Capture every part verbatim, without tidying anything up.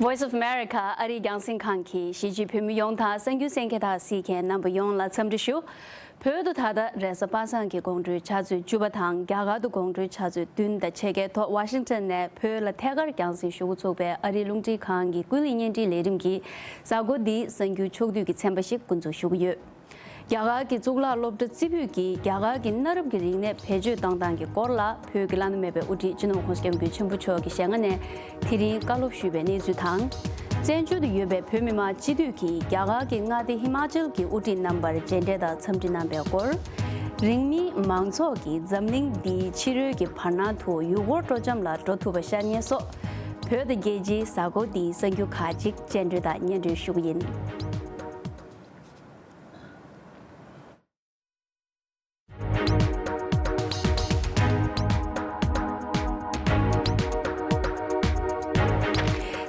Voice of America ཨ་རིའི་རྒྱང་སྲིང་ཁང་གིས་གཞིས་བྱེས་བོད་མི་ཡོངས་དང་གསར་འགྱུར་གསན་མཁན་དང་གཟིགས་མཁན་རྣམ་པ་ཡོངས་ལ་འཚམས་འདྲི་ཞུ། བོད་དུ་ད་ལྟ་རེས་གཟའ་པ་སངས་ཀྱི་དགོང་དྲོའི་ཆུ་ཚོད་བཅུ་པ་དང་རྒྱ་གར་དུ་དགོང་དྲོའི་ཆུ་ཚོད་བདུན་དང་ཕྱེད་ཀའི་ཐོག་ཝ་ཤིང་ཊོན་ནས་བོད་ལ་ཐད་ཀར་རྒྱང་སྲིང་ཞུ་འགོ་ཚུགས་པའི་ཨ་རིའི་རླུང་འཕྲིན་ཁང་གི་ཀུན་གླེང་བརྙན་འཕྲིན་ལས་རིམ་གྱིས་གཟའ་འཁོར་འདིའི་གསར་འགྱུར་ཕྱོགས་བསྡུས་ཀྱི་ཚན་པ་ཞིག་འགོ་འཛུགས་ཞུ་གི་ཡོད། རྒྱ་གར་གྱི་གཙུག་ལག་སློབ་གྲྭ་རྩེ་ཕུད་ཀྱིས་རྒྱ་གར་གྱི་གནའ་རབས་ཀྱི་རིག་གནས་བེད་སྤྱོད་གཏོང་སྟངས་ཀྱི་སྐོར་ལ་བོད་ཀྱི་བླ་ན་མེད་པའི་དབུ་ཁྲིད་སྤྱི་ནོར་༸གོང་ས་༸སྐྱབས་མགོན་ཆེན་པོ་མཆོག་གི་ཞལ་སྔ་ནས་དེ་རིང་བཀའ་སློབ་ཞུས་པའི་གནས་ཚུལ་དང་། བཙན་བྱོལ་དུ་ཡོད་པའི་བོད་མི་མང་སྤྱི་འཐུས་ཀྱིས་རྒྱ་གར་གྱི་མངའ་སྡེ་ཧི་མ་ཅལ་གྱི་དབུ་ཁྲིད་རྣམ་པར་མཇལ་འཕྲད་དང་འཚམས་འདྲི་གནང་པའི་སྐོར། རིང་མིན་མང་ཚོགས་ཀྱིས་འཛམ་གླིང་འདིའི་ཕྱི་རོལ་གྱི་བར་སྣང་དུ་ཡུལ་སྐོར་སྤྲོ་འཆམ་ལ་འགྲོ་ཐུབ་པ་ཤར་ཉེན་སོགས། བོད་དང་རྒྱལ་སྤྱིའི་གཟའ་འཁོར་འདིའི་གསར་འགྱུར་ཁག་ཅིག་སྤྱན་འགྲོལ་དང་སྙན་སྒྲོན་ཞུ་གི་ཡིན།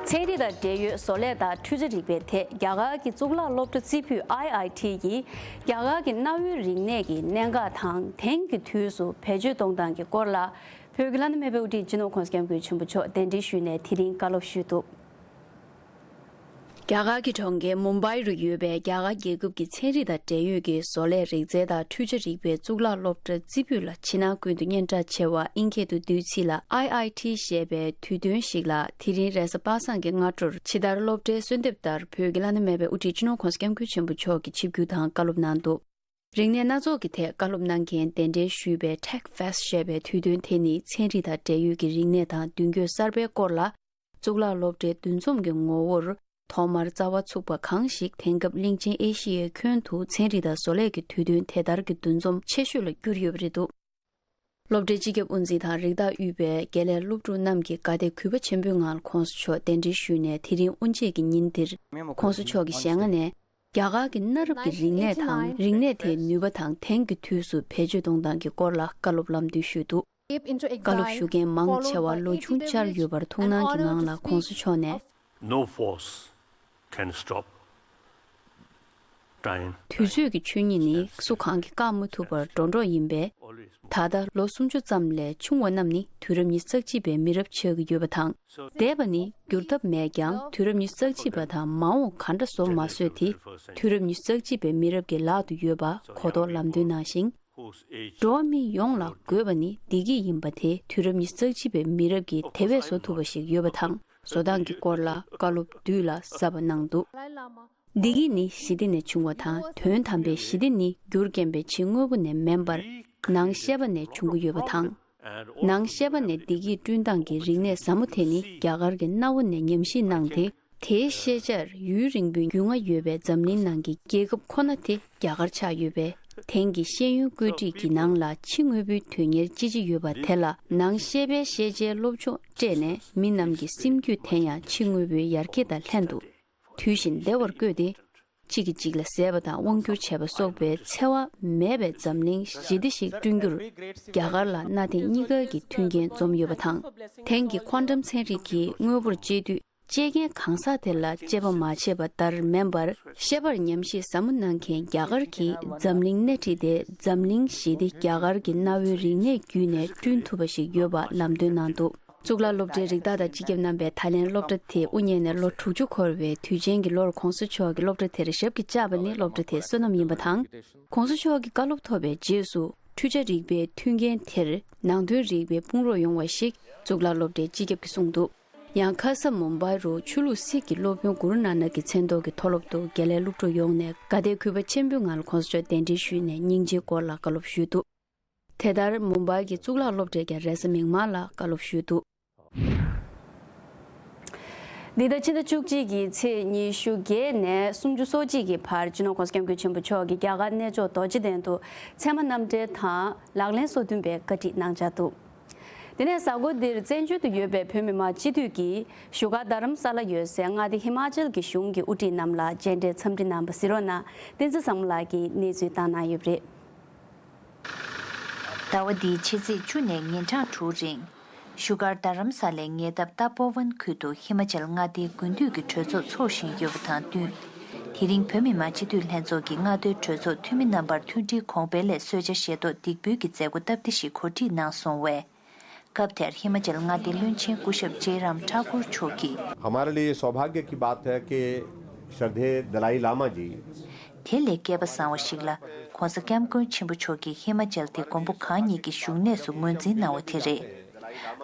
ཚན་རིག་དང་འབྲེལ་ཡོད་བཟོ་ལས་དང་འཕྲུལ་ཆས་རིག་པའི་ཐད་རྒྱ་གར་གྱི་གཙུག་ལག་སློབ་གྲྭ་རྩེ་ཕུད་ཨའི་ཨའི་ཊི་ཡིས་རྒྱ་གར་གྱི་གནའ་བོའི་རིག་གནས་ཀྱི་གནད་འགག་དང་དེང་གི་དུས་སུ་བེད་སྤྱོད་གཏོང་སྟངས་ཀྱི་སྐོར་ལ་བོད་ཀྱི་བླ་ན་མེད་པའི་དབུ་ཁྲིད་སྤྱི་ནོར་༸གོང་ས་༸སྐྱབས་མགོན་ཆེན་པོ་མཆོག་གདན་འདྲེན་ཞུས་ནས་དེ་རིང་བཀའ་སློབ་ཞུས་འདུག་རྒྱ་གར་གྱི་གྲོང་ཁྱེར་མུམ་བྷའི་རུ་ཡོད་པའི་རྒྱ་གར་རྒྱལ་ཁབ་ཀྱི་ཚན་རིག་དང་འབྲེལ་ཡོད་ཀྱི་བཟོ་ལས་རིག་རྩལ་དང་འཕྲུལ་ཆས་རིག་པའི་གཙུག་ལག་སློབ་གྲྭ་རྩེ་ཕུད་ལ་ཕྱི་ནང་ཀུན་ཏུ་སྙན་གྲགས་ཆེ་བ་ཨིན་སྐད་དུ་བསྡུས་ཚིག་ལ་ཨའི་ཨའི་ཊི་ཞེས་པའི་དུས་སྟོན་ཞིག་ལ་དེ་རིང་རེས་གཟའ་པ་སངས་ཀྱི་སྔ་དྲོར་ཇི་ལྟར་སློབ་གྲྭའི་གསོལ་འདེབས་ལྟར་བོད་ཀྱི་བླ་ན་མེད་པའི་དབུ་ཁྲིད་སྤྱི་ནོར་༸གོང་ས་༸སྐྱབས་མགོན་ཆེན་པོ་མཆོག་གིས་ཆིབས་བསྒྱུར་དང་བཀའ་སློབ་གནང་འདུག་རིག་གནས་སྣ་ཚོགས་ཀྱི་ཐད་བཀའ་སློབ་གནང་མཁན་གདན་འདྲེན་ཞུས་པའི་Tech Fest ཞེས་པའི་དུས་སྟོན་དེ་ནི་ཚན་རིག་དང་འབྲེལ་ཡོད་ཀྱི་རིག་གནས་དང་མདུན་སྐྱོད་གསར་པའི་སྐོར་ལ། གཙུག་ལག་སློབ་གྲྭའི་འདུ་འཛོམས་ཀྱི་ངོ་བོར་ཐོག་མར་རྩ་བ་ཚུགས་པ་གང་ཞིག་དེང་སྐབས་གླིང་ཆེན་ཨེ་ཤི་ཡའི་ཁྱོན་དུ་ཚན་རིག་དང་བཟོ་ལས་ཀྱི་དུས་སྟོན་དེ་ལྟར་གྱི་འདུ་འཛོམས་ཆེ་ཤོས་ལ་གྱུར་ཡོད་པ་རེད་འདུག་སློབ་གྲྭའི་སྤྱི་ཁྱབ་དབུ་འཛིན་དང་རིགས་བདག་དབུས་པའི་དགེ་ལས་སློབ་ཕྲུག་རྣམས་ཀྱིས་དགའ་དད་གུས་པ་ཆེན་པོའི་ངང་ལ་༸གོང་ས་མཆོག་གདན་འདྲེན་ཞུས་ནས་དེ་རིང་དབུ་འབྱེད་ཀྱི་ཉིན་འདིར་༸གོང་ས་མཆོག་གི་ཞལ་སྔ་ནས། རྒྱ་གར་གྱི་གནའ་རབས་ཀྱི་རིག་གནས་དང་རིག་གནས་དེའི་ནུས་པ་དང་དེང་གི་དུས་སུ་བེད་སྤྱོད་གཏོང་སྟངས་ཀྱི་སྐོར་ལ་བཀའ་སློབ་ལམ་སྟོན་ཞུས་འདུག་བཀའ་སློབ་ཞུ་མཁན་མང་ཆེ་བ་ལོ་ཆུང་བཅར་ཡོད་པར་ཐུགས་སྣང་གི་ངང་ལ་༸གོང་ས་མཆོག་ནས། No force can stop time. དུས་ཚོད་ཀྱི་ཆོས་ཉིད་ནི་སུ་གང་གིས་བཀག་མ་ཐུབ་པར་འགྲོ་འགྲོ་ཡིན་པས། ད་ལྟ་ལོ་སུམ་ཅུ་ཙམ་ལས་ཆུང་བ་རྣམས་ནི་དུས་རབས་ཉི་ཤུ་རྩ་གཅིག་པའི་མི་རབས་ཆགས་ཀྱི་ཡོད་པ་དང་། འདས་པ་ནི་བསྒྱུར་ཐབས་མེད་ཀྱང་དུས་རབས་ཉི་ཤུ་རྩ་གཅིག་པ་དང་མ་འོངས་ག་འདྲ་བཟོ་མ་བཟོས་དེ་དུས་རབས་ཉི་ཤུ་རྩ་གཅིག་པའི་མི་རབས་ཀྱི་ལག་ཏུ་ཡོད་པ་གོ་རྟོགས་ལམ་སྟོན་གནང་ཞིང་། འགྲོ་བ་མི་ཡོངས་ལ་དགོས་པ་ནི་བདེ་སྐྱིད་ཡིན་པ་དེ་དུས་རབས་ཉི་ཤུ་རྩ་གཅིག་པའི་མི་རབས་ཀྱིས་དེ་བས་བཟོ་ཐུབ་པ་ཞིག་ཡོད་པ་དང་བཟོ་སྟངས་ཀྱི་སྐོར་ལ་བཀའ་སློབ་བསྡུས་ལ་གསར་པ་གནང་འདུག་བདེ་སྐྱིད་ནི་ཞི་བདེ་ནས་བྱུང་བ་དང་དོན་དམ་པའི་ཞི་བདེ་ནི་རྒྱུར་རྐྱེན་པའི་ཕྱི་དངོས་པོ་ནས་མིན་པར་ནང་ཤེས་པ་ནས་བྱུང་གི་ཡོད་པ་དང་། ནང་ཤེས་པ་ནས་བདེ་སྐྱིད་བསྐྲུན་སྟངས་ཀྱི་རིག་གནས་ཟབ་མོ་དེ་ནི་རྒྱ་གར་གྱི་གནའ་བོ་ནས་ཉམས་ཞིབ་གནང་སྟེ། དེའི་ཤེས་བྱར་ཡུན་རིང་པོའི་རྒྱུས་མངའ་ཡོད་པའི་འཛམ་གླིང་ནང་གི་རྒྱལ་ཁབ་ཁོ་ན་དེ་རྒྱ་གར་ཆགས་ཡོད་པས། དེང་གི་ཤེས་ཡོན་བཀོད་སྒྲིག་གི་ནང་ལ་ཕྱི་དངོས་པོའི་དོན་གཉེར་ཅི་ཆེ་ཡོད་པ་དེ་ལ་ནང་ཤེས་པའི་ཤེས་བྱའི་སློབ་སྦྱོང་སྤྲད་ནས་མི་རྣམས་ཀྱི་སེམས་རྒྱུད་དེ་ཡང་ཕྱི་དངོས་པོའི་ཡར་རྒྱས་དང་ལྷན་དུ། དུས་བཞིན་བདེ་བར་བཀོད་དེ། གཅིག་གིས་གཅིག་ལ་ཟས་པ་དང་དབང་སྒྱུར་བྱས་པ་སོགས་པའི་འཚེ་བ་མེད་པའི་འཛམ་གླིང་ཞི་བདེ་ཞིག་བསྐྲུན་རྒྱུར། རྒྱ་གར་ལ་གནའ་དེང་གཉིས་ཀ་གི་མཐུན་རྐྱེན་འཛོམས་ཡོད་པ་དང་། དེང་གི་ཁོ་ཊམ་ཚན་རིག་གིས་དངོས་པོར་སྤྱད་དུས། སྤྱད་མཁན་གང་ཟག་དེ་ལ་དཔྱད་པ་མ་བྱས་པ་ལྟར་མིན་པར། ཤེས་པར་ཉམས་ཞིབ་ཟབ་མོ་གནང་མཁན་རྒྱ་གར་གྱིས་འཛམ་གླིང་སྣེ་ཁྲིད་དེ་འཛམ་གླིང་ཞི་བདེ་རྒྱ་གར་གྱི་གནའ་བོའི་རིག་གནས་བརྒྱུད་ནས་བསྐྲུན་ཐུབ་པ་ཞིག་ཡོད་པ་ལམ་སྟོན་གནང་འདུག་གཙུག་ལག་སློབ་གྲྭའི་རིགས་བདག་དང་སྤྱི་ཁྱབ་རྣམ་པས་ད་ལན་སློབ་གྲྭ་དེ་དབུ་བརྙེས་ནས་ལོ་དྲུག་ཅུ་འཁོར་བའི་དུས་ཆེན་གྱི་ལོར་༸གོང་ས་མཆོག་གིས་སློབ་གྲྭ་དེར་ཞབས་ཀྱིས་བཅགས་པ་ནི་སློབ་གྲྭ་དེའི་བསོད་ནམས་ཡིན་པ་དང་། ༸གོང་ས་མཆོག་གི་བཀའ་སློབ་ཐོབ་པའི་རྗེས་སུ་འཕྲུལ་ཆས་རིག་པའི་མཐུན་རྐྱེན་དེར་ནང་དོན་རིག་པའི་དཔུང་རོགས་ཡོང་བ་ཞིག་གཙུག་ལག་སློབ་གྲྭའི་སྤྱི་ཁྱབ་ཀྱིས་གསུངས་འདུག་ཡང་ཁ་ས་མུམ་བྷའི་རུ་ཆོས་ལུགས་སིག་གི་སློབ་དཔོན་གུ་རུ་ནཱ་ནག་གི་མཚན་ཐོག་གི་མཐོ་སློབ་ཏུ་དགེ་ལས་སློབ་ཕྲུག་ཡོངས་ནས་དགའ་དད་གུས་པ་ཆེན་པོའི་ངང་ལ་༸གོང་ས་མཆོག་གདན་འདྲེན་ཞུས་ནས་སྙིང་རྗེའི་སྐོར་ལ་བཀའ་སློབ་ཞུས་འདུག་དེ་ལྟར་མུམ་བྷའི་གི་གཙུག་ལག་སློབ་གྲྭས་ཀྱང་རེས་གཟའ་མིག་དམར་ལ་བཀའ་སློབ་ཞུས་འདུག་འདི་ཟླ་ཕྱི་ཟླ་བཅུ་གཅིག་གི་ཚེས་ཉི་ཤུ་བརྒྱད་ནས་སུམ་ཅུ་སོ་གཅིག་གི་བར་སྤྱི་ནོར་༸གོང་ས་༸སྐྱབས་མགོན་ཆེན་པོ་མཆོག་གིས་རྒྱ་གར་གནས་མཆོག་རྡོ་རྗེ་གདན་དུ་ཚད་མ་རྣམ་འགྲེལ་དང་ལག་ལེན་སོ་བདུན་པའི་བཀའ་ཁྲིད་གནང་འཆར་འདུག་དེ་ནས་གཟའ་འཁོར་འདིར་བཙན་བྱོལ་དུ་ཡོད་པའི་བོད་མི་མང་སྤྱི་འཐུས་ཀྱིས་བཞུགས་སྒར་རྡ་རམ་ས་ལ་ཡོད་སའི་མངའ་སྡེ་ཧི་མ་ཅལ་གྱི་གཞུང་གི་དབུ་ཁྲིད་རྣམས་ལ་མཇལ་འཕྲད་འཚམས་འདྲི་གནང་བ་གཟིགས་རོགས་གནང་། བསྟན་འཛིན་བཟང་མོ་ལགས་ཀྱིས་གནས་ཚུལ་བཏང་གནང་ཡོད་པ་རེད། ཟླ་བ་འདིའི་ཕྱི་ཚེས་བཅུ་ནས་ཉིན་གྲངས་དྲུག་རིང་། བཞུགས་སྒར་རྡ་རམ་ས་ལའི་ཉེ་འདབས་ཏ་པོ་ཝན་ཁུལ་དུ་ཧི་མ་ཅལ་མངའ་སྡེའི་དགུན་དུས་ཀྱི་གྲོས་ཚོགས་འཚོགས་བཞིན་ཡོད་པ་དང་བསྟུན། དེ་རིང་བོད་མི་མང་སྤྱི་འཐུས་ལྷན་ཚོགས་ཀྱི་མངའ་སྡེའི་གྲོས་ཚོགས་འཐུས་མི་རྣམ་པར་མཐུན་སྒྲིལ་གོང་འཕེལ་སླད་གསོལ་ཇ་བཞེས་ཐོག་སྡིགས་འབུལ་གྱི་མཛད་སྒོ་སྟབས་བདེ་ཞིག་གོ་སྒྲིག་གནང་སོང་བས། སྐབས་དེར་ཧི་མ་ཅལ་མངའ་སྡེའི་བློན་ཆེན་སྐུ་ཞབས་ཇེ་རམ་ཐཱ་ཀུར་མཆོག་གིས། हमारे लिए सौभाग्य की बात है कि श्रद्धेय दलाई लामा जी། དེ་ལས་སྐལ་པ་བཟང་བ་ཞིག་ལ། ྋགོང་ས་ྋསྐྱབས་མགོན་ཆེན་པོ་མཆོག་གིས་ཧི་མ་ཅལ་དེ་མགོན་པོ་གང་ཉིད་ཀྱི་བཞུགས་གནས་སུ་ངོས་འཛིན་གནང་བ་དེ་རེད།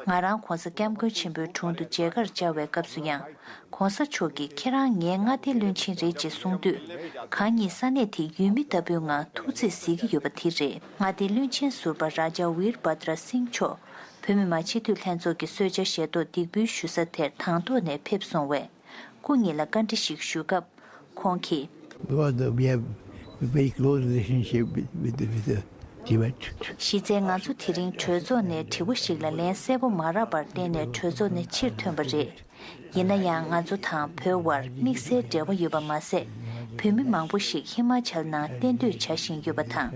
ང་རང་ྋགོང་ས་ྋསྐྱབས་མགོན་ཆེན་པོའི་དྲུང་དུ་མཇལ་ཁར་བཅར་བའི་སྐབས་སུ་ཡང་། ྋགོང་ས་མཆོག་གིས་ཁྱེད་རང་ངའི་མངའ་སྡེའི་བློན་ཆེན་རེད་ཅེས་གསུངས་དུས། གང་ཉིད་ས་གནས་དེའི་ཡུལ་མི་ལྟ་བུའི་ངང་ཐུགས་རྗེས་གཟིགས་ཀྱི་ཡོད་པ་དེ་རེད། མངའ་སྡེའི་བློན་ཆེན་ཟུར་པ་རཱ་ཇཱ་ཝིར་བྷ་དྲ་སིང་མཆོག་བོད་མི་མང་སྤྱི་འཐུས་ལྷན་ཚོགས་ཀྱི་གསོལ་ཇ་བཞེས་ཐོག་འདེགས་འབུལ་ཞུ་ས་དེར་དང་ཐོག་ནས་ཕེབས་སོང་བས། སྐུ་ཉིད་ལ་བཀའ་འདྲི་ཞིག་ཞུ་སྐབས། ཁོང་གིས། We have a very close relationship with, with, with the Tibet. གཞི་རྩའི་ང་ཚོ་དེ་རིང་གྲོས་ཚོགས་ནས་དྲི་བ་ཞིག་ལ་ལན་གསལ་པོ་མ་རག་པར་བརྟེན་ནས་གྲོས་ཚོགས་ནས་ཕྱིར་ཐོན་པ་རེད། ཡིན་ན་ཡང་ང་ཚོ་དང་བོད་དབར་དམིགས་བསལ་འབྲེལ་བ་ཡོད་པ་མ་ཟད། བོད་མི་མང་པོ་ཞིག་ཧི་མ་ཅལ་ནང་གཏན་སྡོད་བྱ་བཞིན་ཡོད་པ་དང་།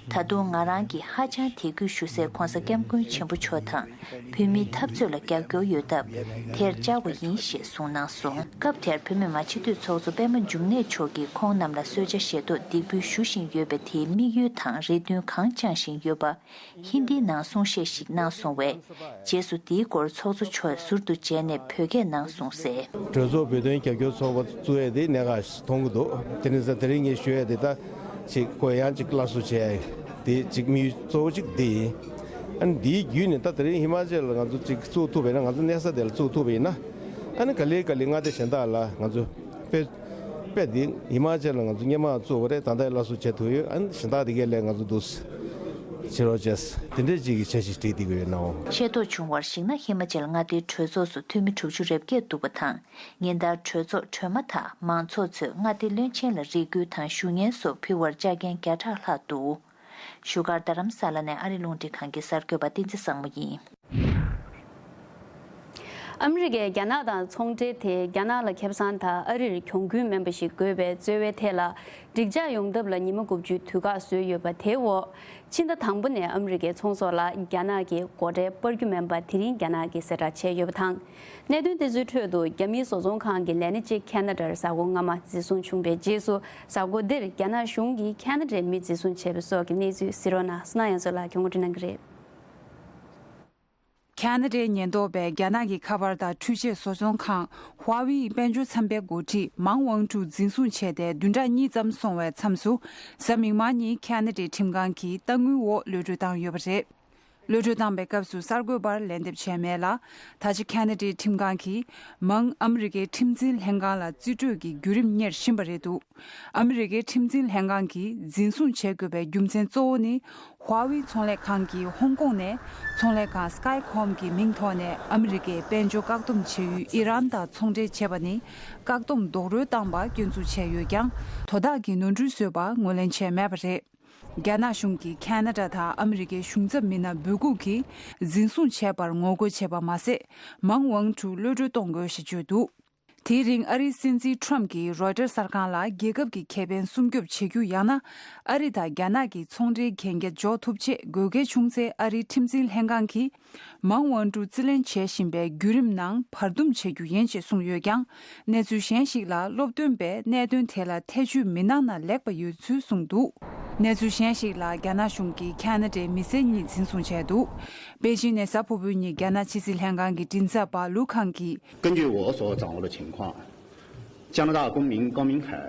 ད་དུང་ང་རང་གིས་ཧ་ཅང་དད་གུས་ཞུ་སའི་ྋགོང་ས་ྋསྐྱབས་མགོན་ཆེན་པོ་མཆོག་དང་། བོད་མིའི་འཐབ་རྩོད་ལ་རྒྱབ་སྐྱོར་ཡོད་སྟབས། དེར་བཅར་བ་ཡིན་ཞེས་གསུངས་གནང་སོང་། སྐབས་དེར་བོད་མི་མང་སྤྱི་འཐུས་ཚོགས་གཙོ་པད་མ་འབྱུང་གནས་མཆོག་གིས་ཁོང་རྣམས་ལ་གསོལ་ཇ་བཞེས་ཐོག་འདེགས་འབུལ་ཞུ་བཞིན་ཡོད་པའི་དེའི་དམིགས་ཡུལ་དང་རེ་འདུན་གང་བཅངས་བཞིན་ཡོད་པ། ཧིན་དིའི་ནང་གསུང་བཤད་ཞིག་གནང་སོང་བས། རྗེས་སུ་དེའི་སྐོར་ཚོགས་གཙོ་མཆོག་ཟུར་དུ་མཇལ་ནས་བོད་སྐད་ནང་གསུངས་གསལ། གྲོས་ཚོགས་བོད་དོན་རྒྱབ་སྐྱོར་ཚོགས་པ་བཙུགས་ཡས་དེ་གནད་འགག་མཐོང་གི་འདུག་དེ་ནི་ས་དེ་རིང་ངས་ཞུ་ཡས་དེ་ད་ཅིག་ཁོ་ཡང་ཅིག་སླར་གསོ་བྱས་ཡས་དེ་ཅིག་དམིགས་ཡུལ་གཙོ་བོ་ཅིག་འདི་ཡིན། ཨ་ནི་འདིའི་བརྒྱུད་ནས་ད་དེ་རིང་ཧི་མ་ཅལ་ལ་ང་ཚོ་ཅིག་བཙུགས་ཐུབ་པ་ཡིན་ན། ང་ཚོ་གནས་ས་དེ་ལ་བཙུགས་ཐུབ་པ་ཡིན་ན། ཨ་ནི་ག་ལེ་ག་ལེ་མངའ་སྡེ་གཞན་དག་ལ་ང་ཚོ་དཔེ་དཔེ་འདི་ཧི་མ་ཅལ་ལ་ང་ཚོ་སྔོན་མ་བཙུགས་པ་རེད། ད་ལྟ་སླར་གསོ་བྱེད་ཐུབ་ཡོད། ཨ་ནི་གཞན་དག་དེ་གས་ལས་ང་ཚོ་འདུག་བྱེད་རོགས་བྱས། དེ་འདྲས་ཅིག་གི་འཆར་གཞི་བསྒྲིགས་བསྡད་ཀྱི་ཡོད་ནའོ། ཤེས་རྟོགས་བྱུང་བར་གཞིགས་ན། ཧི་མ་ཅལ་མངའ་སྡེའི་གྲོས་ཚོགས་སུ་འཐུས་མི་དྲུག་ཅུ་རེ་བརྒྱད་འདུག་པ་དང་། ཉིན་ལྟར་གྲོས་ཚོགས་གྲོལ་མ་ཐག་མང་ཚོགས་ཚོས་མངའ་སྡེའི་བློན་ཆེན་ལ་རེ་སྐུལ་དང་ཞུ་སྙན་སོགས་ཕུལ་བར་བཅར་མཁན་བརྒྱ་ཕྲག་ལྷག་འདུག་བཞུགས་སྒར་རྡ་རམ་ས་ལ་ནས་ཨ་རི་རླུང་འཕྲིན་ཁང་གི་གསར་འགོད་པ་བསྟན་འཛིན་བཟང་མོ་ཡིན། ཨ་མི་རི་ཀས་རྒྱ་ནག་དང་ཚོང་འབྲེལ་དེ་རྒྱ་ནག་ལ་ཁེ་བཟང་དང་ཨ་རིར་གྱོང་གུན་མིན་པ་ཞིག་དགོས་པའི་རྩོལ་བའི་ཐད་ལ། འགྲིག་འཇགས་ཡོང་ཐབས་ལ་ཉི་མ་དགུ་བཅུའི་དུས་བཀག་བཟོས་ཡོད་པ་དེའི་འོག་ཕྱི་ཟླ་དང་པོ་ནས་ཨ་མི་རི་ཀའི་ཚོང་ཟོག་ལ་རྒྱ་ནག་གིས་སྒོ་ཁྲལ་སྤར་རྒྱུ་མིན་པ་དེ་རིང་རྒྱ་ནག་གིས་གསལ་བསྒྲགས་བྱས་ཡོད་པ་དང་། གནད་དོན་དེ་ཚོའི་ཁྲོད་དུ་རྒྱ་མིའི་བཟོ་ཚོང་ཁང་གི་ལས་སྣེ་གཅིག་ཁེ་ན་ཌར་གཟའ་འཁོར་སྔ་མ་འཛིན་བཟུང་བྱུང་བའི་རྗེས་སུ། གཟའ་འཁོར་འདིར་རྒྱ་ནག་གཞུང་གིས་ཁེ་ན་ཌའི་མི་འཛིན་བཟུང་བྱས་པ་སོགས་ཀྱི་གནས་ཚུལ་གཟིགས་རོགས་གནང་། བསོད་ནམས་གཡང་འཛོམས་ལགས་ཀྱིས་ངོ་སྤྲོད་གནང་གི་རེད། ཁེ་ན་ཌའི་ཉེན་རྟོག་པས་རྒྱ་ནག་གི་ཁ་པར་དང་འཕྲུལ་ཆས་བཟོ་ཚོང་ཁང་ཧྭ་ཝེ་ཡི་དཔལ་འབྱོར་མཚམས་པའི་འགོ་ཁྲིད་མང་ཝང་ཀྲུའུ་འཛིན་བཟུང་བྱས་ཏེ་བདུན་ཕྲག་གཉིས་ཙམ་སོང་བའི་མཚམས་སུ། གཟའ་མིག་དམར་ཉིན་ཁེ་ན་ཌའི་ཁྲིམས་ཁང་གིས་གཏའ་དངུལ་འོག་གློད་གྲོལ་བཏང་ཡོད་པ་རེད། གློད་གྲོལ་བཏང་པའི་སྐབས་སུ་གསར་འགོད་པར་ལན་འདེབས་བྱས་མེད་ལ། ད་ཆ་ཁེ་ན་ཌའི་ཁྲིམས་ཁང་གིས་མང་ཨ་མི་རི་ཀའི་ཁྲིམས་འཛིན་ལྷན་ཁང་ལ་རྩིས་སྤྲོད་ཀྱི་བརྒྱུད་རིམ་གཉེར་བཞིན་པ་རེད་འདུག་ཨ་མི་རི་ཀའི་ཁྲིམས་འཛིན་ལྷན་ཁང་གིས་འཛིན་བཟུང་བྱེད་དགོས་པའི་རྒྱུ་མཚན་གཙོ་བོ་ནི། ཧྭ་ཝེ་ཚོང་ལས་ཁང་གིས་ཧོང་ཀོང་ནས་ཚོང་ལས་ཁང་སི་ཀའི་ཀོམ་གྱི་མིང་ཐོག་ནས་ཨ་མི་རི་ཀས་དཔལ་འབྱོར་བཀག་སྡོམ་བྱེད་ཡུལ་ཨི་རན་དང་ཚོང་འབྲེལ་བྱས་པ་ནི། བཀག་སྡོམ་རྡོག་རོལ་བཏང་པ་སྐྱོན་འཛུགས་བྱས་ཡོད་ཀྱང་། དོ་བདག་གིས་ནོར་འཁྲུལ་བཟོས་པ་ངོས་ལེན་བྱས་མེད་པ་རེད། རྒྱ་ནག་གཞུང་གིས་ཁེ་ན་ཌ་དང་ཨ་མི་རི་ཀའི་གཞུང་ཚབ་མི་སྣ་འབོད་འགུག་གིས་འཛིན་བཟུང་བྱས་པར་ངོ་རྒོལ་བྱས་པ་མ་ཟད། མང་ཝང་ཀྲུའུ་གློད་གྲོལ་གཏོང་དགོས་ཞེས་བརྗོད་འདུག་དེའི་རིང་ཨ་རིའི་སྲིད་འཛིན་ཁྲོམ་གྱིས་རོའི་ཊར་གསར་ཁང་ལ་རྒྱལ་ཁབ་ཀྱི་ཁེ་ཕན་སྲུང་སྐྱོབ་བྱེད་རྒྱུ་ཡང་ན་ཨ་རི་དང་རྒྱ་ནག་གི་ཚོང་འབྲེལ་གན་རྒྱ་འཇོག་ཐུབ་ཆེད་དགོས་གལ་བྱུང་ཚེ་ཨ་རིའི་ཁྲིམས་འཛིན་ལྷན་ཁང་གིས་མང་ཝང་ཀྲུའུ་རྩིས་ལེན་བྱེད་བཞིན་པའི་བརྒྱུད་རིམ་ནང་བར་འདུམ་བྱེད་རྒྱུ་ཡིན་ཞེས་གསུངས་ཡོད་ཀྱང་། གནས་ཚུལ་གཞན་ཞིག་ལ་སློབ་སྟོན་པས་གནད་དོན་དེ་ལ་ཐེ་བྱུས་མི་གནང་ན་ལེགས་པ་ཡོད་ཚུལ་གསུངས་འདུག་གནས་ཚུལ་གཞན་ཞིག་ལ་རྒྱ་ནག་གཞུང་གིས་ཁེ་ན་ཌའི་མི་སེར་གཉིས་འཛིན་བཟུང་བྱས་འདུག་པེ་ཅིན་ནས་གཟའ་ཕུར་བུའི་ཉིན་རྒྱ་ནག་ཕྱི་སྲིད་ལྷན་ཁང་གི་མགྲིན་ཚབ་པ་ལུའུ་ཁང་གིས། 根据我所掌握的情况，加拿大公民高明凯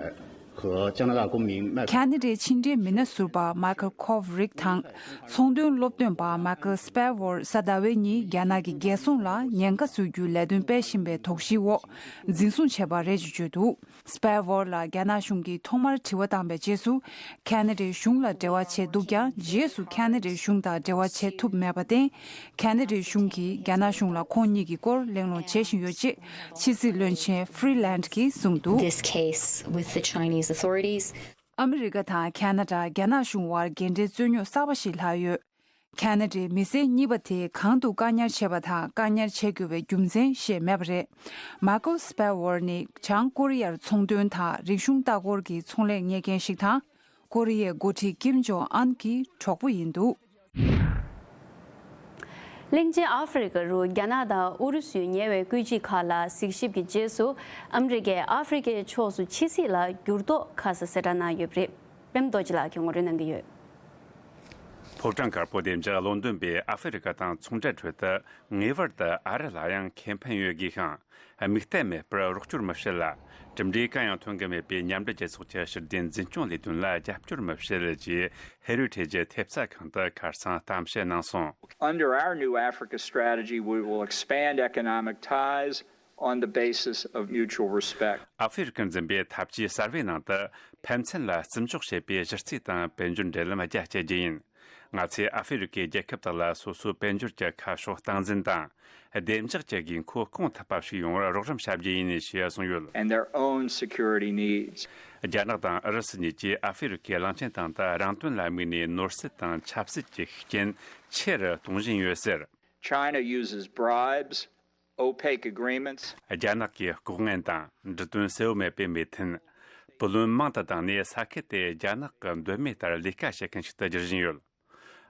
和加拿大公民麦 ཁེ་ན་ཌའི་ཕྱི་འབྲེལ་མི་སྣ་ཟུར་པ་མའི་ཁལ་ཁོབ་རིག་དང་། ཚོང་དོན་སློབ་སྟོན་པ་མའི་ཁལ་སྤེ་ཝོར་གཟའ་ཟླ་བའི་ཉིན་རྒྱ་ནག་གི་རྒྱལ་སྲུང་ལ་ཉེན་ཁ་བཟོ་རྒྱུའི་ལས་དོན་སྤེལ་བཞིན་པའི་དོགས་གཞིའི་འོག་འཛིན་བཟུང་བྱས་པ་རེད་ཅེས་བརྗོད་འདུག་སྤེ་ཝོར་ལ་རྒྱ་ནག་གཞུང་གིས་ཐོག་མར་དྲི་བ་བཏང་པའི་རྗེས་སུ། ཁེ་ན་ཌའི་གཞུང་ལ་འབྲེལ་བ་བྱས་འདུག་ཀྱང་། རྗེས་སུ་ཁེ་ན་ཌའི་གཞུང་དང་འབྲེལ་བ་བྱེད་ཐུབ་མེད་པར་བརྟེན། ཁེ་ན་ཌའི་གཞུང་གིས་རྒྱ་ནག་གཞུང་ལ་ཁོང་གཉིས་ཀྱི་སྐོར་གླེང་སློང་བྱེད་བཞིན་ཡོད་ཅེས་ཕྱི་སྲིད་བློན་ཆེན་ཧྥི་རི་ལན་ཌི་གིས་གསུངས་འདུག This case with the Chinese authorities. ཨ་མི་རི་ཀ་དང་ཁེ་ན་ཌ། རྒྱ་ནག་གཞུང་དབར་འགལ་འབྲེལ་རྩོད་རྙོག་གསར་པ་ཞིག་ལྷག་ཡོད། ཁེ་ན་ཌའི་མི་སེར་གཉིས་པ་དེས་གང་དུ་བཀག་ཉར་བྱས་པ་དང་བཀག་ཉར་བྱེད་དགོས་པའི་རྒྱུ་མཚན་བཤད་མེད་པ་རེད། མའི་ཁལ་སྤེ་ཝོར་ནི་བྱང་ཀོ་རི་ཡར་ཚོང་དོན་དང་རིག་གཞུང་ལྟ་སྐོར་གྱི་ཚོང་ལས་གཉེར་མཁན་ཞིག་དང་། ཀོ་རི་ཡའི་འགོ་ཁྲིད་ཀིམ་ཇོང་ཨན་གྱི་གྲོགས་པོ་ཡིན་འདུག་གླིང་ཆེན་ཨ་ཧྥེ་རི་ཁ་རུ་རྒྱ་ནག་དང་ཨུ་རུ་སུའི་ཉེ་བའི་སྐུལ་ལྕི་ཁག་ལ་གཟིགས་ཞིབ་ཀྱི་རྗེས་སུ། ཨ་མི་རི་ཀས་ཨ་ཧྥེ་རི་ཁའི་ཕྱོགས་སུ་ཕྱི་སྲིད་ལ་འགྱུར་ལྡོག་ཁ་གསལ་གསལ་བསྒྲགས་གནང་ཡོད་པ་རེད། པད་མ་རྡོ་རྗེ་ལགས་ཀྱིས་ངོ་སྤྲོད་གནང་གི་ཡོད། ཨོ་ཀྲང་དཀར་པོ་བདེ་འཇགས་བློ་འདོན་པས་ཨ་ཧྥེ་རི་ཀ་དང་ཚོང་འབྲེལ་ཁྲོད་དུ་ངེས་པར་དུ་ཨ་རི་ལ་ཡང་ཁེ་ཕན་ཡོད་དགོས་ཤིང་། དམིགས་གཏད་མེད་པར་རོགས་སྐྱོར་མི་བྱེད་ལ། གྲུབ་འབྲས་གང་ཡང་ཐོན་གྱི་མེད་པའི་མཉམ་འབྲེལ་རྒྱལ་ཚོགས་ཀྱི་ཕྱིར་ལྡན་འཛིན་སྐྱོང་ལས་དོན་ལ་རྒྱབ་སྐྱོར་མི་བྱེད་ཅེས་ཧེ་རུ་ཊེ་ཇི་ཐེབས་རྩ་ཁང་དུ་ཁ་སང་གཏམ་བཤད་གནང་སོང་། Under our new Africa strategy, we will expand economic ties on the basis of mutual respect. ཨ་ཧྥེ་རི་ཀར་འཛིན་པའི་འཐབ་ཇུས་གསར་བའི་ནང་དུ་ཕན་ཚུན་ལ་བརྩི་འཇོག་བྱེད་པའི་གཞི་རྩའི་དང་དཔལ་འབྱོར་འབྲེལ་ལམ་རྒྱ་སྐྱེད་རྒྱུ་ཡིན། ང་ཚོས་ཨ་ཧྥེ་རི་ཀའི་རྒྱལ་ཁབ་དག་ལ་སོ་སོའི་དཔལ་འབྱོར་གྱི་ཁ་ཕྱོགས་སྟངས་འཛིན་དང་བདེ་འཇགས་ཀྱི་དགོས་མཁོ་སྐོང་ཐུབ་པ་ཞིག་ཡོང་བར་རོགས་རམ་བྱ་རྒྱུ་ཡིན་ཞེས་གསུངས་ཡོད། And their own security needs. རྒྱ་ནག་དང་ཨུ་རུ་སུ་གཉིས་ཀྱིས་ཨ་ཧྥེ་རི་ཀའི་གླིང་ཆེན་སྟེང་དུ་རང་དོན་ལ་དམིགས་ནས་ནོར་སྲིད་དང་ཆབ་སྲིད་ཀྱི་ཤུགས་རྐྱེན་ཆེ་རུ་གཏོང་བཞིན་ཡོད་ཟེར། China uses bribes, opaque agreements. རྒྱ་ནག་གིས་ལྐོག་ངན་དང་འབྲུ་དོན་གསལ་བོ་མེད་པའི་མོས་མཐུན། བུ་ལོན་མང་དུ་བཏང་ནས་ས་ཁུལ་དེ་རྒྱ་ནག་གི་འདོད་མོས་ལྟར་ལས་ཀ་བྱེད་མཁན་ཞིག་ཏུ་བསྒྱུར་བཞིན་ཡོད།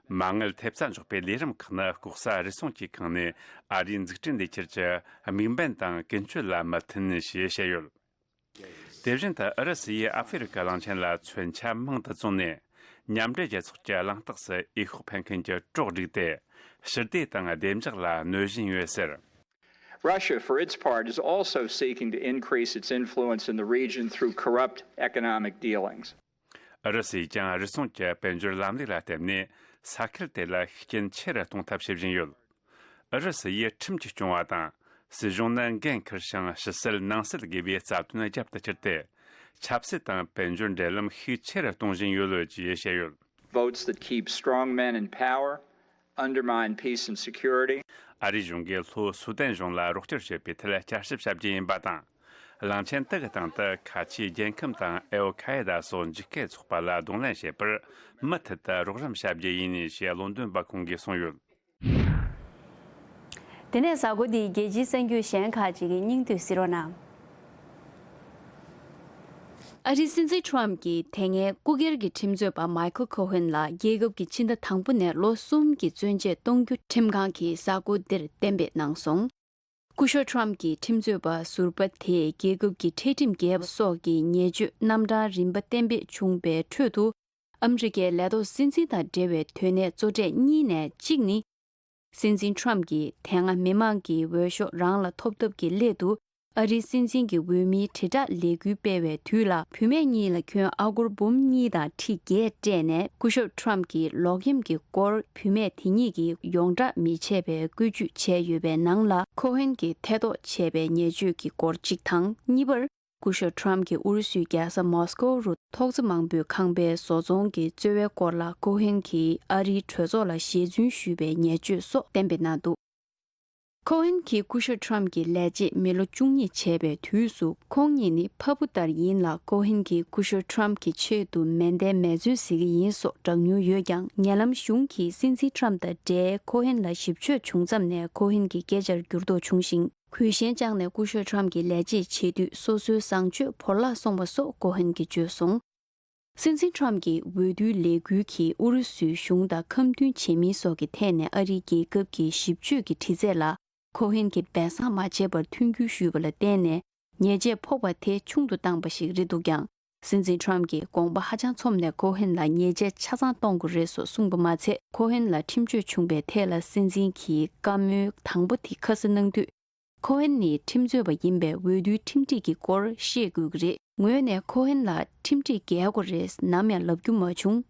མ་དངུལ་ཐེབས་རྩ་འཇོག་པའི་ལས་རིམ་ཁག་ནི་ལྐོག་ཟ་རུལ་སུངས་ཀྱིས་ཁེངས་ནས་ཨ་རིའི་འཛུགས་སྐྲུན་ལས་འཁྱུར་གྱི་དམིགས་འབེན་དང་ཀུན་སྤྱོད་ལ་མི་མཐུན་ཞེས་བཤད་ཡོད། དེ་བཞིན་དུ་ཨུ་རུ་སུ་ཡིས་ཨ་ཧྥེ་རི་ཀ་གླིང་ཆེན་ལ་མཚོན་ཆ་མང་དུ་བཙོངས་ནས་མཉམ་འབྲེལ་རྒྱལ་ཚོགས་ཀྱི་གླེང་སྟེགས་སུ་འོས་ཤོག་འཕེན་མཁན་གྱི་གྲོགས་བསྒྲིགས་ཏེ་ཞི་བདེ་དང་བདེ་འཇགས་ལ་གནོད་བཞིན་ཡོད་ཟེར། Russia, for its part, is also seeking to increase its influence in the region through corrupt economic dealings. ཨུ་རུ་སུས་ཀྱང་རུལ་སུངས་ཀྱི་དཔལ་འབྱོར་ལམ་ལུགས་ལ་བརྟེན་ནས་ས་ཁུལ་དེ་ལ་ཤུགས་རྐྱེན་ཆེ་རུ་གཏོང་ཐབས་བྱེད་བཞིན་ཡོད། ཨུ་རུ་སུ་ཡིས་ཁྲིམས་ཀྱིས་སྐྱོང་བ་དང་སྲིད་གཞུང་ནི་འགན་འཁུར་ཞིང་ཕྱི་སེལ་ནང་སེལ་དགོས་པའི་རྩ་དོན་རྒྱབ་ཏུ་བསྐྱུར་ཏེ། ཆབ་སྲིད་དང་དཔལ་འབྱོར་འབྲེལ་ལམ་ཤུགས་ཆེ་རུ་གཏོང་བཞིན་ཡོད་ཅེས་བཤད་ཡོད། Votes that keep strong men in power undermine peace and security. ཨ་རིའི་གཞུང་གིས་ལྷོ་སུ་དན་གཞུང་ལ་རོགས་སྐྱོར་བྱེད་པའི་ཐད་བསྐྱར་ཞིབ་བྱ་རྒྱུ་ཡིན་པ་དང་། གླིང་ཆེན་དག་གི་སྟེང་དུ་ཁ་ཆེའི་རྒྱལ་ཁམས་དང་ཨལ་ཁ་ཨེ་ད་སོགས་འཇིགས་སྐུལ་ཚོགས་པ་ལ་གདོང་ལེན་བྱེད་པར་མུ་མཐུད་དུ་རོགས་རམ་བྱ་རྒྱུ་ཡིན་ཞེས་བློ་འདོན་པ་ཁོང་གིས་གསུངས་ཡོད། དེ་ནས་གཟའ་འཁོར་འདིའི་རྒྱལ་སྤྱིའི་གསར་འགྱུར་གཞན་ཁག་ཅིག་གི་སྙིང་བསྡུས་གཟིགས་རོགས་གནང་། ཨ་རིའི་སྲིད་འཛིན་ཁྲོམ་གྱིས་དེ་སྔའི་སྐུ་སྒེར་གྱི་ཁྲིམས་རྩོད་པ་མའི་ཁལ་ཁོ་ཧན་ལ་རྒྱལ་ཁབ་ཀྱི་ཕྱི་ཟླ་དང་པོ་ནས་ལོ་གསུམ་གྱི་བཙོན་འཇལ་གཏོང་རྒྱུ་ཁྲིམས་ཁང་གིས་གཟའ་འཁོར་འདིར་གཏན་འབེབས་གནང་སོང་། སྐུ་ཞབས་ཁྲོམ་གྱི་ཁྲིམས་རྩོད་པ་ཟུར་པ་དེས་རྒྱལ་ཁབ་ཀྱི་འཕྲལ་ཁྲིམས་འགལ་བ་སོགས་ཀྱི་ཉེས་སྤྱོད་རྣམ་གྲངས་རིམ་པ་གཏན་འབེབས་བྱུང་པའི་ཁྲོད་དུ། ཨ་མི་རི་ཀའི་ལས་ཐོག་སྲིད་འཛིན་དང་འབྲེལ་བའི་དོན་གནད་གཙོ་གྲས་གཉིས་ནས་གཅིག་ནི། སྲིད་འཛིན་ཁྲོམ་གྱིས་དེ་སྔ་མི་མང་གིས་འོས་ཤོག་རང་ལ་ཐོབ་ཐབས་ཀྱི་སླད་དུ། ཨ་རིའི་སྲིད་འཛིན་གྱི་འོས་མིའི་དྲིལ་བསྒྲགས་ལས་འགུལ་སྤེལ་བའི་དུས་ལ། བུད་མེད་གཉིས་ལ་ཁྱོན་ཨ་སྒོར་འབུམ་གཉིས་དང་ཁྲི་བརྒྱད་སྤྲད་ནས། སྐུ་ཞབས་ཁྲོམ་གྱིས་ལོག་གཡེམ་གྱི་སྐོར་བུད་མེད་དེ་གཉིས་ཀྱིས་ཡོངས་བསྒྲགས་མི་བྱེད་པའི་བཀོད་ཇུས་བྱས་ཡོད་པའི་ནང་ལ། ཁོ་ཧན་གྱིས་ཐེ་གཏོགས་བྱས་པའི་ཉེས་སྤྱོད་ཀྱི་སྐོར་གཅིག་དང་། གཉིས་པར། སྐུ་ཞབས་ཁྲོམ་གྱིས་ཨུ་རུ་སུའི་རྒྱལ་ས་མོ་སི་ཀོ་རུ་ཐོག་བརྩེགས་མང་པོའི་ཁང་པའི་བཟོ་ཚོང་གི་རྩོལ་བའི་སྐོར་ལ་ཀོ་ཧན་གྱིས་ཨ་རིའི་གྲོས་ཚོགས་ལ་ཞེ་བཙུན་ཞུས་པའི་ཉེས་སྤྱོད་སོགས་གཏན་འབེབས་གནང་འདུག་ཀོ་ཧན་གྱིས་སྐུ་ཞབས་ཁྲོམ་གྱི་ལས་བྱེད་མི་ལོ་བཅུ་གཉིས་བྱས་པའི་དུས་སུ། ཁོང་གཉིས་ནི་ཕ་བུ་ལྟར་ཡིན་ལ། ཀོ་ཧན་གྱིས་སྐུ་ཞབས་ཁྲོམ་གྱི་ཆེད་དུ་མེ་མདའི་མེ་མཚོན་གཟིགས་ཀྱི་ཡིན་སོགས་བསྒྲགས་མྱོང་ཡོད་ཀྱང་། ཉེ་ལམ་གཞུང་གིས་སྲིད་འཛིན་ཁྲོམ་དང་འབྲེལ་ཀོ་ཧན་ལ་ཞིབ་དཔྱོད་བྱུང་མཚམས་ནས་ཀོ་ཧན་གྱི་སྐད་ཆར་འགྱུར་ལྡོག་བྱུང་ཞིང་། གུས་ཞེན་བཅངས་ནས་སྐུ་ཞབས་ཁྲོམ་གྱི་ལས་བྱེད་བྱེད་དུས་སོ་སོའི་བཟང་སྤྱོད་བོར་བརླག་སོང་བ་སོགས་ཀོ་ཧན་གྱིས་བརྗོད་སོང་། སྲིད་འཛིན་ཁྲོམ་གྱི་འོས་བསྡུའི་ལས་འགུལ་གྱིས་ཨུ་རུ་སུའི་གཞུང་དང་འཁྲམ་མཐུན་བྱེད་མིན་སོགས་ཀྱི་ཐད་ནས་ཨ་རིའི་རྒྱལ་ཁབ་ཀྱི་ཞིབ་དཔྱོད་ཀྱི་དྲི་རྩད་ལ་ཀོ་ཧན་གྱིས་སྦས་གསང་མ་བྱས་པར་མཐུན་འགྱུར་ཞུས་པ་ལ་བརྟེན་ནས་ཉེས་ཆད་ཕོག་པ་དེ་ཆུང་དུ་བཏང་པ་ཞིག་རེད་འདུག་ཀྱང་། སྲིད་འཛིན་ཁྲོམ་གྱིས་དགོངས་པ་ཧ་ཅང་ཚོམས་ནས་ཀོ་ཧན་ལ་ཉེས་ཆད་ཆ་ཚང་གཏོང་དགོས་རེད་སོགས་གསུངས་པ་མ་ཚད། ཀོ་ཧན་ལ་ཁྲིམས་གཅོད་བྱུང་པའི་ཐད་ལ་སྲིད་འཛིན་གྱིས་བཀའ་མོལ་དང་པོ་དེ་ཁ་གསལ་གནང་དུས། ཁོ་ཧན་ནི་ཁྲིམས་རྩོད་པ་ཡིན་པས་འོས་བསྡུའི་ཁྲིམས་སྒྲིག་གི་སྐོར་ཤེས་དགོས་ཀྱི་རེད། ངོས་ནས་ཁོ་ཧན་ལ་ཁྲིམས་སྒྲིག་འགལ་དགོས་རེད་ནམ་ཡང་ལབ་རྒྱུ་མ་བྱུང་།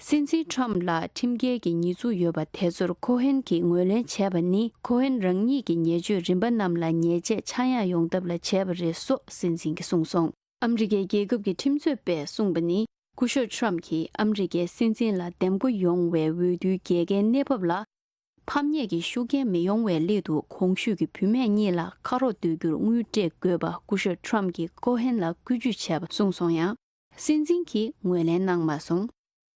སྲིད་འཛིན་ཁྲོམ་ལ་ཁྲིམས་འགལ་གྱི་ཉེས་འཛུགས་ཡོད་པ་དེ་ཚོར་ཁོ་ཧན་གྱིས་ངོས་ལེན་བྱས་པ་ནི་ཁོ་ཧན་རང་ཉིད་ཀྱི་ཉེས་སྤྱོད་རིམ་པ་རྣམས་ལ་ཉེས་ཆད་ཆག་ཡང་ཡོང་ཐབས་ལ་བྱས་པ་རེད་སོགས་སྲིད་འཛིན་གྱིས་གསུངས་སོང་། ཨ་མི་རི་ཀའི་རྒྱལ་ཁབ་ཀྱི་ཁྲིམས་རྩོད་པས་གསུངས་པ་ནི། སྐུ་ཞབས་ཁྲོམ་གྱིས་ཨ་མི་རི་ཀའི་སྲིད་འཛིན་ལ་འདེམས་བསྐོ་ཡོང་བའི་འོས་བསྡུའི་རྒྱལ་ཁའི་གནས་བབ་ལ། ཕམ་ཉེས་ཀྱི་ཤུགས་རྐྱེན་མི་ཡོང་བའི་སླད་དུ་གོང་ཞུས་ཀྱི་བུད་མེད་གཉིས་ལ་ཁ་རོག་སྡོད་རྒྱུར་དངུལ་སྤྲད་དགོས་པ་སྐུ་ཞབས་ཁྲོམ་གྱིས་ཀོ་ཧན་ལ་བཀོད་ཇུས་བྱས་པ་གསུངས་སོང་ཡང་། སྲིད་འཛིན་གྱིས་ངོས་ལེན་གནང་མ་སོང་།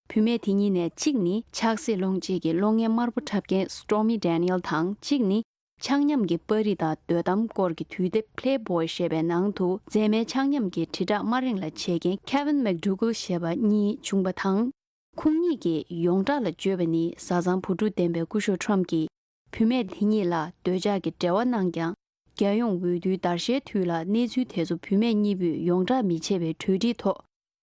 བུད་མེད་དེ་གཉིས་ནས་གཅིག་ནི་ཆབ་སྲིད་སློང་བྱེད་ཀྱི་གློག་བརྙན་དམར་པོ་འཁྲབ་མཁན་Stormy Daniel་དང་གཅིག་ནི། ཆ་མཉམ་གྱི་པར་རིས་དང་དོ་དམ་སྐོར་གྱི་དུས་དེབ་Playboy་ཞེས་པའི་ནང་དུ་མཛེས་མའི་ཆ་མཉམ་གྱི་དྲིལ་བསྒྲགས་དམའ་འབེབས་ལ་བྱེད་མཁན་Kevin McDougal་ཞེས་པ་གཉིས་བྱུང་བ་དང་། ཁོང་གཉིས་ཀྱིས་ཡོངས་གྲགས་ལ་བརྗོད་པ་ནི་བཟའ་ཚང་བུ་ཕྲུག་ལྡན་པའི་སྐུ་ཞབས་ཁྲོམ་གྱིས་བུད་མེད་དེ་གཉིས་ལ་འདོད་ཆགས་ཀྱི་འབྲེལ་བ་གནང་ཀྱང་། རྒྱལ་ཡོངས་འོས་བསྡུའི་བརྡར་ཤའི་དུས་ལ་གནས་ཚུལ་དེ་ཚོ་བུད་མེད་གཉིས་པོས་ཡོངས་གྲགས་མི་བྱེད་པའི་གྲོས་འགྲིག་ཐོག་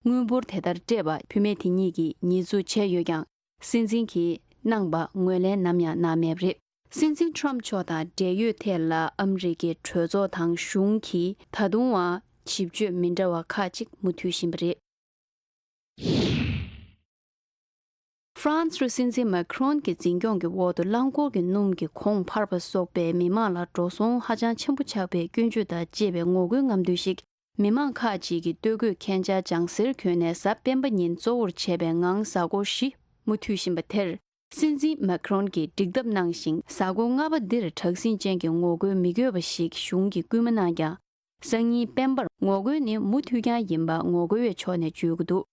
དངུལ་འབོར་དེ་ལྟར་སྤྲད་པ་བུད་མེད་དེ་གཉིས་ཀྱིས་ཉེས་འཛུགས་བྱས་ཡོད་ཀྱང་། སྲིད་འཛིན་གྱིས་ གནང་པ་ངོས་ལེན་ནམ་ཡང་གནང་མེད་པ་རེད། སྲིད་འཛིན་ཊམ་མཆོག་དང་འབྲེལ་ཡོད་ཐད་ལ་ཨ་མི་རི་ཀའི་གྲོས་ཚོགས་དང་གཞུང་གིས་ད་དུང་ཡང་ཞིབ་བརྗོད་མི་འདྲ་བ་ཁག་ཅིག་མུ་མཐུད་བཞིན་པ་རེད། ཧྥ་རན་སིའི་སྲིད་འཛིན་མེ་ཁི་རོན་གྱི་འཛིན་སྐྱོང་གི་འོག་ཏུ་རླངས་འཁོར་གྱི་སྣུམ་གྱི་གོང་འཕར་བ་སོགས་པས་མི་མང་ལ་འགྲོ་སོང་ཧ་ཅང་ཆེན་པོ་ཆགས་པའི་སྐྱོན་བརྗོད་དང་བཅས་པའི་ངོ་རྒོལ་རྔམ་སྟོན་ཞིག་མི་མང་ཁག་ཅིག་གིས་སྟོད་གོས་ཁྱད་འཇགས་ལྗང་སེར་གྱོན་ནས་གཟའ་སྤེན་པ་ཉིན་གཙོ་བོར་བྱས་པའི་ངང་གཟའ་འཁོར་བཞི་མུ་མཐུད་བཞིན་པ་དེར། སྲིད་འཛིན་མེ་ཁི་རོན་གྱིས་འགྲིག་ཐབས་གནང་ཞིང་། གཟའ་འཁོར་ལྔ་པ་འདིར་དྲག་ཟིང་ཅན་གྱི་ངོ་རྒོལ་མི་དགོས་པ་ཞིག་གཞུང་གིས་སྐུལ་མ་གནང་ཀྱང་། སང་ཉིན་སྤེན་པར་ངོ་རྒོལ་ནི་མུ་མཐུད་རྐྱང་ཡིན་པ་ངོ་རྒོལ་བའི་ཕྱོགས་ནས་བརྗོད་ཀྱི་འདུག་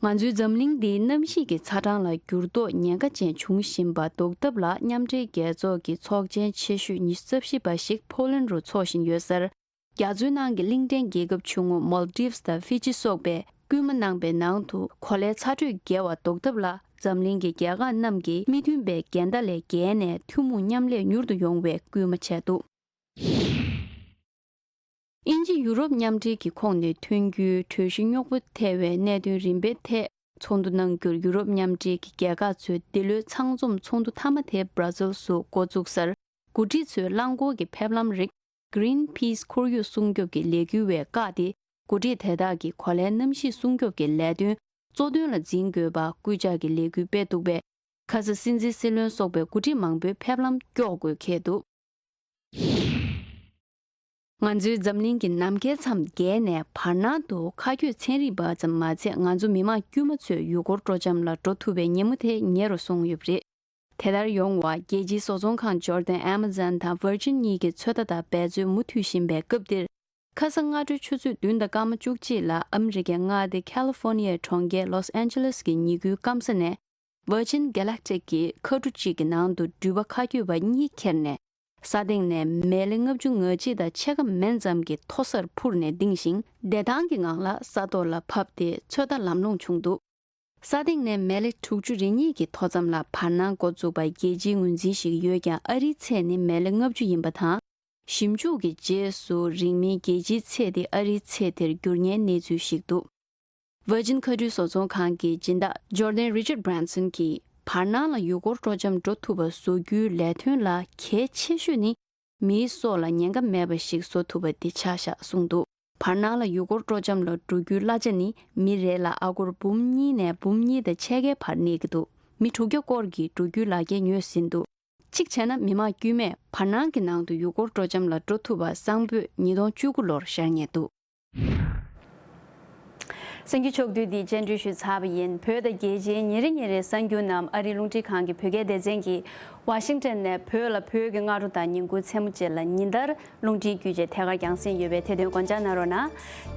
ང་ཚོའི་འཛམ་གླིང་འདིའི་གནམ་གཤིས་ཀྱི་ཚ་གྲང་ལ་འགྱུར་ལྡོག་ཉེན་ཁ་ཅན་འབྱུང་བཞིན་པ་ཟློག་ཐབས་ལ་མཉམ་འབྲེལ་རྒྱལ་ཚོགས་ཀྱི་ཚོགས་ཆེན་ཆེ་ཤོས་ཉི་ཤུ་རྩ་བཞི་པ་ཞིག་ཕོ་ལན་རུ་འཚོགས་བཞིན་ཡོད་སར། རྒྱ་མཚོའི་ནང་གི་གླིང་ཕྲན་རྒྱལ་ཁབ་ཆུང་ངུ་མོལ་ཌིབ་སི་དང་ཧྥི་ཇི་སོགས་པས་སྐུལ་མ་གནང་པའི་ནང་དུ་གོ་ལའི་ཚ་དྲོད་བརྒལ་བ་ཟློག་ཐབས་ལ་འཛམ་གླིང་གི་རྒྱལ་ཁག་རྣམས་ཀྱིས་མི་མཐུན་པའི་འགལ་ཟླ་ལས་བརྒལ་ནས་ཐུན་མོང་མཉམ་ལས་མྱུར་དུ་ཡོང་བའི་སྐུལ་མ་བྱས་འདུག་ཨིན་ཇི་ཡུ་རོབ་མཉམ་འབྲེལ་གྱི་ཁོངས་ནས་ཐོན་རྒྱུའི་གྲོས་གཞི་རྙོག་པོ་ཐེ་བའི་གནད་དོན་རིམ་པའི་ཐད་ཚོགས་འདུ་གནང་རྒྱུར་ཡུ་རོབ་མཉམ་འབྲེལ་གྱི་རྒྱལ་ཁག་ཚོས་འདི་ལོའི་ཚང་འཛོམས་ཚོགས་འདུ་མཐའ་མ་དེ་སྦྲ་ཛིལ་སུ་འགོ་བཙུགས་སར། འགོ་ཁྲིད་ཚོས་རླངས་འཁོར་གྱི་ཕེབས་ལམ་རིགས་Greenpeace་ཁོར་ཡུག་སྲུང་སྐྱོབ་ཀྱི་ལས་འགུལ་བས་བཀག་སྟེ། འགོ་ཁྲིད་དེ་དག་གིས་གོ་ལའི་གནམ་གཤིས་སྲུང་སྐྱོབ་ཀྱི་ལས་དོན་གཙོ་དོན་ལ་འཛིན་དགོས་པ་སྐུལ་ལྕག་གི་ལས་འགུལ་སྤེལ་འདུག་པས། ཁ་ས་སྲིད་འཛིན་སྲིད་བློན་སོགས་པའི་འགོ་ཁྲིད་མང་པོའི་ཕེབས་ལམ་ཀྱོག་དགོས་འཁེལ་འདུག་ང་ཚོའི་འཛམ་གླིང་གི་ནམ་མཁའི་མཚམས་བརྒལ་ནས་བར་སྣང་དུ་མཁའ་སྐྱོད་ཚན་རིག་པ་ཙམ་མ་ཚད། ང་ཚོ་མི་མང་དཀྱུས་མ་ཚོས་ཡུལ་སྐོར་སྤྲོ་འཆམ་ལ་འགྲོ་ཐུབ་པའི་ཉིན་མོ་དེ་ཉེ་རུ་སོང་ཡོད་པ་རེད། དེ་ལྟར་ཡོང་བར་རྒྱལ་སྤྱིའི་བཟོ་ཚོང་ཁང་ཇོར་ཌན་Amazon་དང་Virgin་གཉིས་ཀྱི་ཚོད་ལྟ་དང་འབད་རྩོལ་མུ་མཐུད་བཞིན་པའི་སྐབས་འདིར། ཁ་ས་སྔ་དྲོའི་ཆུ་ཚོད་བདུན་དང་སྐར་མ་བཅུ་གཅིག་ལ་ཨ་མི་རི་ཀའི་མངའ་སྡེ་ཁ་ལི་ཧྥོར་ནི་ཡའི་གྲོང་ཁྱེར་ལོས་ཨན་ཇེ་ལེས་ཀྱི་ཉི་གུའི་སྐམ་ས་ནས། Virgin Galactic་གི་མཁའ་གྲུ་གཅིག་གི་ནང་དུ་འགྲུལ་པ་མཁའ་སྐྱོད་པ་གཉིས་ཁྱེར་ནས། ས་སྟེང་ནས་མེ་ལེ་ལྔ་བཅུ་ང་གཅིག་དང་ཕྱེད་ཀ་མན་ཙམ་གྱི་མཐོ་སར་འཕུར་ནས་ལྡིང་ཞིང་། བདེ་ཐང་གི་ངང་ལ་ས་ཐོག་ལ་བབས་ཏེ་ཚོད་ལྟ་ལམ་ལྷོང་བྱུང་འདུག་ས་སྟེང་ནས་མེ་ལེ་དྲུག་ཅུ་རེ་གཉིས་ཀྱི་མཐོ་མཚམས་ལ་བར་སྣང་འགོ་བཙུགས་པ་རྒྱལ་སྤྱིའི་ངོས་འཛིན་ཞིག་ཡོད་ཀྱང་། ཨ་རིའི་ཚད་ནི་མེ་ལེ་ལྔ་བཅུ་ཡིན་པ་དང་། ཞིབ་འཇུག་གི་རྗེས་སུ་རིང་མིན་རྒྱལ་སྤྱིའི་ཚད་དེ་ཨ་རིའི་ཚད་དེར་འགྱུར་ཉེན་གནས་ཚུལ་ཞིག་འདུག Virgin་མཁའ་འགྲུལ་བཟོ་ཚོང་ཁང་གི་སྦྱིན་བདག་ཇོར་ཌན་Richard Branson་གྱིས། བར་སྣང་ལ་ཡུལ་སྐོར་སྤྲོ་འཆམ་འགྲོ་ཐུབ་པ་བཟོ་རྒྱུའི་ལས་དོན་ལ་གལ་ཆེ་ཤོས་ནི། མིའི་སྲོག་ལ་ཉེན་ཁ་མེད་པ་ཞིག་བཟོ་ཐུབ་པ་འདི་ཆགས་བཞག་གསུངས་འདུག་བར་སྣང་ལ་ཡུལ་སྐོར་སྤྲོ་འཆམ་ལ་འགྲོ་རྒྱུའི་གླ་ཆ་ནི་མི་རེ་ལ་ཨ་སྒོར་འབུམ་གཉིས་ནས་འབུམ་གཉིས་དང་ཕྱེད་ཀའི་བར་གནས་ཀྱི་འདུག་མི་དྲུག་བརྒྱ་སྐོར་གྱིས་འགྲོ་རྒྱུའི་ལག་འཁྱེར་ཉོས་ཟིན་འདུག་གཅིག་བྱས་ན། མི་མང་དཀྱུས་མས་བར་སྣང་གི་ནང་དུ་ཡུལ་སྐོར་སྤྲོ་འཆམ་ལ་འགྲོ་ཐུབ་པ་གསང་ཕོད་ཉིས་སྟོང་བཅུ་དགུ་ལོར་ཤར་ཉེན་འདུག་གསར་འགྱུར་ཕྱོགས་བསྡུས་འདི་སྙན་སྒྲོན་ཞུས་ཚར་བ་ཡིན། བོད་དང་རྒྱལ་སྤྱིའི་ཉིན་རེ་ཉིན་རེའི་གསར་འགྱུར་རྣམས་ཨ་རིའི་རླུང་འཕྲིན་ཁང་གི་བོད་སྐད་སྡེ་ཚན་གྱིས་ཝ་ཤིང་ཊོན་ནས་བོད་ལ་བོད་ཀྱི་སྔ་དྲོ་དང་ཉིན་གུང་མཚན་མོ་བཅས་ལ་ཉིན་ལྟར་རླུང་འཕྲིན་བརྒྱུད་བཅས་ཐད་ཀར་རྒྱང་སྲིང་ཡོད་པས། དེ་དོན་དགོངས་འཇགས་གནང་རོགས་གནང་།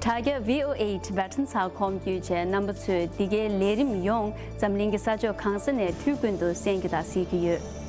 དྲ་རྒྱ་V O A Tibetan ཚགས་ཁོམ་བརྒྱུད་བཅས་རྣམ་པ་ཚོས་འདི་གའི་ལས་རིམ་ཡོངས་འཛམ་གླིང་གི་ས་ཕྱོགས་གང་ས་ནས་དུས་ཀུན་ཏུ་གསན་རྒྱུ་དང་གཟིགས་རྒྱུ་ཡོད།